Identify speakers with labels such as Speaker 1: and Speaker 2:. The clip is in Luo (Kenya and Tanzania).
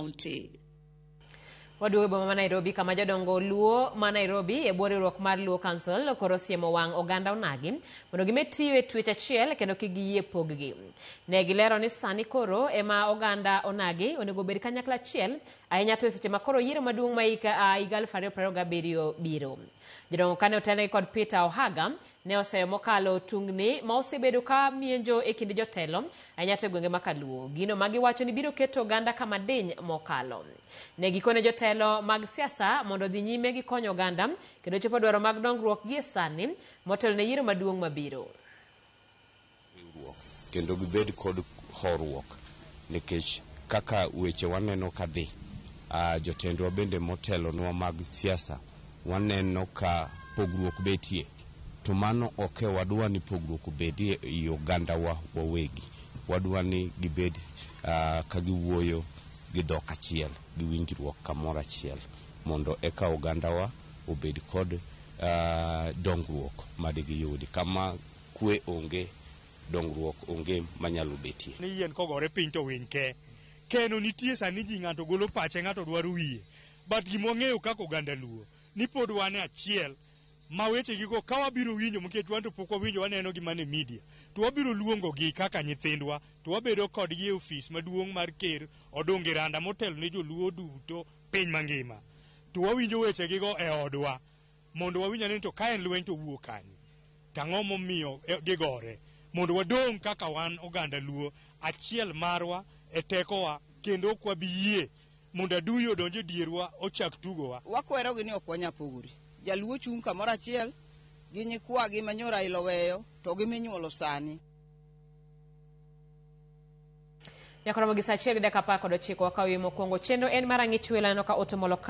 Speaker 1: County.
Speaker 2: Waduogo e boma ma Nairobi kama jodongo Luo ma Nairobi e bwo riwruok mar Luo Council koro osiemo wang' oganda onagi mondo gimed tiyo e twech achiel kendo kik giyie poggi. Ne gilero ni sani koro ema oganda onagi onego obed kanyakla achiel ahinya to e seche ma koro yiero maduong' ma higa 2027 biro. Jodongo kane otelnegi kod Peter Ohaga ne oseyo mokalo tungni ma osebedo ka mienjo e kind jotelo ahinya to e gwenge ma Kaluo. Gino ma giwacho ni biro keto oganda kama diny mokalo. Ne gikone jotelo mag siasa mondo odhi nyime gi konyo oganda kendo chopo dwaro mag dongruok gie sani motelo ne yiero maduong' mabiro.
Speaker 3: Riwruok kendo gibed kod horuok nikech kaka weche waneno ka dhi, jotendwa bende motelonwa mag siasa waneno ka pogruok betie to mano ok e wadwa ni pogruok obedie ei ogandawa wawegi. Wadwa ni gibed ka giwuoyo gi dhok achiel, gi winjruok kamoro achiel mondo eka ogandawa obed kod dongruok madigiyudi. Kama kwe onge, dongruok onge manyalo betie.
Speaker 4: Ni yien kogore piny to winy ke. Keno nitie sani ji ng'ato golo pache ng'ato dwaro wiye. But gima wang'eyo kaka oganda Luo ni pod wan e achiel ma weche gigo ka wabiro winjo nikech wan to pok wawinjo waneno gi mana e media to wabiro luongo gi kaka nyithindwa to wabedo kodgi e ofis maduong' mar ker Odungi Randa motelo ne joluo duto piny mangima to wawinjo weche gigo e odwa mondo wawinj ane ni to ka en lweny to wuok kanye to ang'o momiyo gigore mondo wadong' kaka wan oganda Luo achiel marwa e tekowa kendo ok wabi yie mondo adui odonj e dierwa ochak tugowa.
Speaker 5: Wakwerogi ni ok wanyal pogore. Jaluo chung' kamoro achiel gi nyikwagi ma nyo Raila oweyo to gi minyuolo sani.
Speaker 2: Nyaka romo gi saa achiel gi dakika 19 wakawo yie mokwongo. Chenro en mar ang'ich welo aneno ka Otto Moloka.